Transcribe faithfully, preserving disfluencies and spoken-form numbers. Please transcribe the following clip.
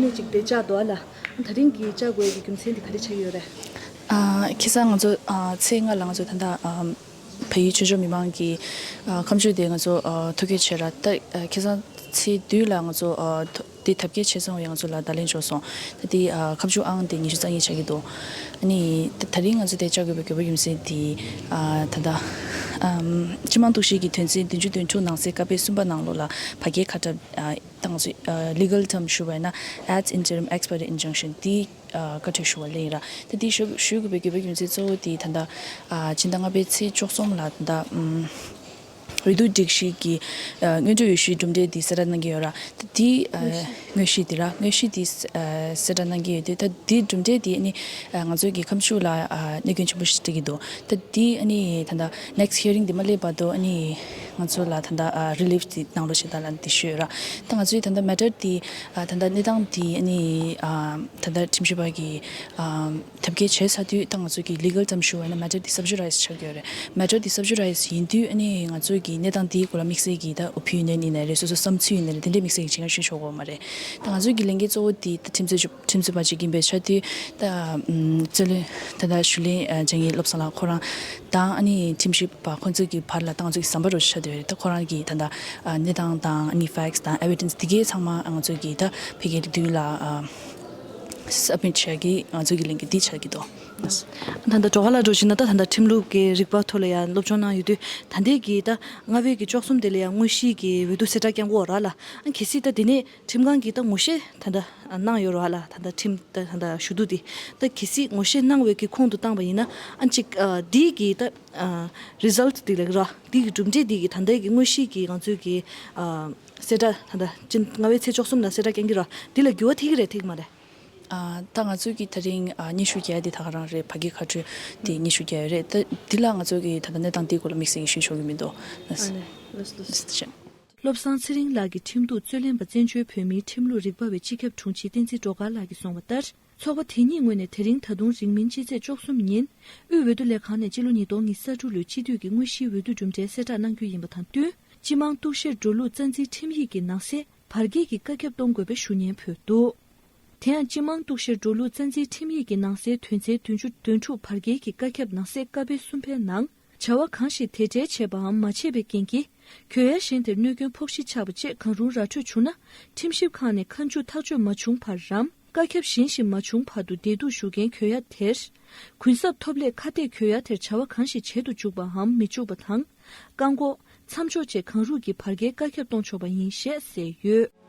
ནས་ཅིག་དེ་བཅག་འདུག་ཨ་ལ། ད་རིང་གི་བཅག་དགོས་ཀྱི་རྒྱུ་མཚན་དེ་ག་རེ་ཆགས་ཡོད་རེད། ཨ། ཁ་སང་ང་ཚོ་ཨ་ཚེས་ལྔ་ལ་ང་ཚོ་ད་ལྟ་ཨ་བལ་ཡུལ་ཆོས་ཕྱོགས་མི་མང་གི་ཨ་ཁ་མཆུ་དེ་ང་ཚོ་ཨ་ཐོ་བཀོད་བྱས་ར། ད་ཨ་ཁ་སང་ཚེས་བདུན་ལ་ང་ཚོ་ཨ་ཐོ་དེ་ཐབས་མཁས་བྱས་ཚར་བའི་ང་ཚོ་ལ་བརྡ་ལན་འབྱོར་སོང་། ད་དེ་ཨ་ཁ་མཆུ་ཨང་དེ་ཉི་ཤུ་རྩ་གཉིས་ཆགས་ཀྱི་འདུག་ཨ་ནི་ད་ད་རིང་ང་ཚོ་དེ་བཅག་དགོས་པའི་དགོས་པ་རྒྱུ་མཚན་དེ་ཨ་ད་ལྟ་ཨམ་སྤྱི་དམངས་གཏུག་བཤེར་གྱི་དོན་ཚན་བདུན་ཅུ་དོན་དྲུག་ནང་གསེས་ཀ་དཔེ་གསུམ་པ་ནང་ལོགས་ལ་བར་བརྒལ་ཁ་གྲབས་ཨ་ད་ང་ཚོ་ཨ་legal term ཞུ་བ་ཡིན་ན་ad interim ex parte injunction དེ་ཨ་བཀའ་འཁྲོལ་ཞུ་བ་ལེན་ཡིན་ར། ད་དེ་ཞུ་ཞུ་དགོས་པའི་དགོས་པ་རྒྱུ་མཚན་གཙོ་བོ་དེ་ད་ལྟ་ཨ་ཕྱི་ཟླ་ལྔ་པའི་ཚེས་བཅུ་གསུམ་ལ་ད་ལྟ་ཨམ་འོས་བསྡུ་སྒྲིག་གཞི་གི་ཨ་སྔོན་འགྲོའི་འོས་གཞིའི་གྲུབ་འབྲས་དེ་གསལ་བསྒྲགས་གནང་གི་ཡོད་ར། ད་དེ་ཨ་དངོས་གཞི་དེ་ར་དངོས་གཞི་དེ་ཨ་གསལ་བསྒྲགས་གནང་གི་ཡོད་དུས་ད་དེ་གྲུབ་འབྲས་དེ་ཨ་ནི་ཨ་ང་ཚོའི་གི་ཁ་མཆུ་ལ་ཨ་གནོད་སྐྱོན་ཆེན་པོ་ཞིག་འཕྲད་ཀྱི་འདུག་ད་དེ་ཨ་ནི་ད་ལྟ་next hearing དེ་མ་སླེབས་བར་དུ་ཨ་ནི་ང་ཚོ་ལ་ད་ལྟ་ཨ་relief དེ་གནང་རོགས་བྱེད་དང་ལབ་དེ་ཞུས་ཡོད་ར། ད་ང་ཚོའི་ད་ལྟ་matter དེ་ཨ་ད་ལྟ་གནས་སྟངས་དེ་ཨ་ནི་ཨ་ད་ལྟ་ཁྲིམས་ཞིབ་པ་གི་ཨ་ཐབས་མཁས་བྱས་ཚར་དུས་ད་ང་ཚོ་གི་legal term ཞུ་བ་ཡིན་ན་matter དེ་sub judice ཆགས་ཀྱི་ཡོད་རེད། matter དེ་sub judice ཡིན་དུས་ཨ་ནི་ང་ཚོ་གི་གནས་སྟངས་དེའི་སྐོར་ལ་དམིགས་བསལ་གྱི་ད་opinion ཡིན་ནའི་རེད། སོ་སོ་བསམ་ཚུལ་ཡིན་ནའི་རེད། དེ་འདྲའི་དམིགས་བསལ་གྱི་བྱེད་སྒོ་ཞུ་ཆོག་གི་ཡོད་མ་རེད། ད་ང་ཚོ་གི་ལས་འགན་གཙོ་བོ་དེ་ད་ཁྲིམས་རྩོད་ཁྲིམས་རྩོད་པ་ཅིག་ཡིན་པའི་ཆ་དུས་ད་རྩོད་ལེན་ད་ལྟ་ཞུ་ལེན་བྱེད་མཁན་བློ་བཟང་ལགས་ཁོ་རང་དང་ཨ་ནི་ཁྲིམས་ཞིབ་པ་ཁོང་ཚོ་གི་བར་ལ་ད་ང་ཚོ་གི་ཟམ་པ་རོ་ཆགས་བསྡད་ཡོད་རེད། ད་ཁོ་རང་གི་ད་ལྟ་གནས་སྟངས་དང་ཨ་ནི་facts དང་evidence དེ་གའི་ཚང་མ་ང་ཚོ་གི་ད་ཕ་གིའི་མདུན་ལ་submit བྱ་གི་ང་ཚོ་གི་ལས་འགན་འདི་ཆགས་ཀྱི་འདུག་ད་ལྟ་སྒྲོལ་དཀར་ལགས་འགྲོ་བཞིན་ན་ད་ད་ལྟ་ཁྲིམས་ལུགས་ཀྱི་རིག་པ་ཐོག་ལ་ཡང་སློབ་སྦྱོང་གནང་ཡོད་དུས་ད་ལྟའི་གི་ད་ལྔ་པའི་གི་བཅུ་གསུམ་དེ་ལ་ཡང་དངོས་གཞིའི་གི་འོས་བསྡུ་གསལ་བསྒྲགས་བསྐྱངས་ཀྱི་ཡོད་རེད་ལ། ཨ་གལ་སྲིད་ད་དེ་ནས་ཁྲིམས་ཁང་གིས་ད་ངོ་ཤེས་ད་ལྟ་གནང་ཡོད་རེད་ལ། ད་ལྟ་ཁྲིམས་ད་ད་ལྟ་ཞུ་གཏུག་དེ་ད་གལ་སྲིད་ངོ་ཤེས་གནང་བའི་གི་ཁོངས་སུ་བཏང་པ་ཡིན་ན་ཨ་གཅིག་ཨ་འདིའི་གི་ད་ཨ་result དེ་ལ་ར་འདི་གི་གྲུབ་འབྲས་འདི་གི་ད་ལྟའི་གི་དངོས་གཞིའི་གི་ང་ཚོའི་གི་ཨ་གསལ་བསྒྲགས་ད་ལྟ་སྤྱི་ལྔ་པའི་ཚེས་བཅུ་གསུམ་ལ་གསལ་བསྒྲགས་བསྐྱངས་ཀྱི་ར་འདི་ལ་འགྱུར་བ་ཐེབས་ཀྱི་རེད་ཐེབས་ཀྱི་མ་རེད། ཨ་ད་ང་ཚོས་ཀྱི་ད་རིང་ཨ་སྙན་ཞུ་རྒྱག་ཡ་དེ་ད་ག་རང་རེད། ཕ་གི་ཁ་སྤྲོད་དེ་སྙན་ཞུ་རྒྱག་ཡ་རེད། ད་འདི་ལ་ང་ཚོས་ཀྱི་ད་ལྟ་གནས་སྟངས་དེའི་སྐོར་ལ་དམིགས་བསལ་གྱི་ཞུ་ཆོག་གི་མི་འདུག་ཨ་ནི་ལགས་སོ་ལགས་སོ། བློ་བཟང་ཚེ་རིང་ལགས་ཀྱི་ཁྲིམས་གཏུག་རྩོད་ལེན་པ་བཙན་བྱོལ་བོད་མིའི་ཁྲིམས་ལུགས་རིག་པ་བའི་སྤྱི་ཁྱབ་དྲུང་ཆེ་བསྟན་འཛིན་སྒྲོལ་དཀར་ལགས་ཀྱིས་གསུངས་པ་ལྟར། ཚོགས་པ་དེ་ཉིད་ངོས་ནས་དེ་རིང་ད་དུང་རིང་མིན་སྤྱི་ཚེས་བཅུ་གསུམ་ཉིན་དབུས་འོས་བསྡུ་ལས་ཁང་ནས་སྤྱི་ལོ་ཉིས་སྟོང་ཉི་ཤུ་རྩ་དྲུག་ལོའི་སྤྱི་འཐུས་ཀྱི་དངོས་གཞིའི་འོས་བསྡུ་གྲུབ་འབྲས་གསལ་བསྒྲགས་གནང་རྒྱུ་ཡིན་པ་དང་བསྟུན། སྤྱི་དམངས་གཏུག་བཤེར་འགྲོ་ལུགས་རྩ་འཛིན་ཁྲིམས་ཡིག་གི་ནང་གསལ་བར་བརྒལ་གྱི་བཀའ་ཁྱབ་གཏོང་དགོས་པའི་ཞུ་སྙན་ཕུལ་འདུག་དེ་ཡང་སྤྱི་དམངས་གཏུག་བཤེར་འགྲོ་ལུགས་རྩ་འཛིན་ཁྲིམས་ཡིག་གི་ནང་གསལ་དོན་ཚན་བདུན་ཅུ་དོན་དྲུག་བར་བརྒལ་གྱི་བཀའ་ཁྱབ་ནང་གསལ་ཀ་དཔེ་གསུམ་པའི་ནང་བྱ་བ་གང་ཞིག་དེ་འབྲེལ་བྱས་པའམ་མ་བྱས་པའི་རྐྱེན་གྱིས་གྱོད་ཡ་གཞན་དེར་གནོད་སྐྱོན་ཕོག་གཞི་ཆགས་པ་བཅས་གང་རུང་ར་འཕྲོད་བྱུང་ན་ཁྲིམས་ཞིབ་ཁང་ནས་ཁ་མཆུ་ཐག་གཅོད་མ་བྱུང་བར་རམ་བཀའ་ཁྱབ་གཞན་ཞིག་མ་བྱུང་བར་དུ་བདེ་སྡུག་ཞུ་མཁན་གྱོད་ཡ་དེར་གུན་གསབ་ཐོབ་སླད་ཁ་གཏད་གྱོད་ཡ་དེར་བྱ་བ་གང་ཞིག་བྱེད་དུ་འཇུག་པའམ་མི་འཇུག་པ་དང་བཀག་འགོག་མཚམས་འཇོག་བཅས་གང་རུང་གི་བར་བརྒལ་བཀའ་ཁྱབ་གཏོང་ཆོག་པ་ཡིན་ཞེས་གསལ་ཡོད།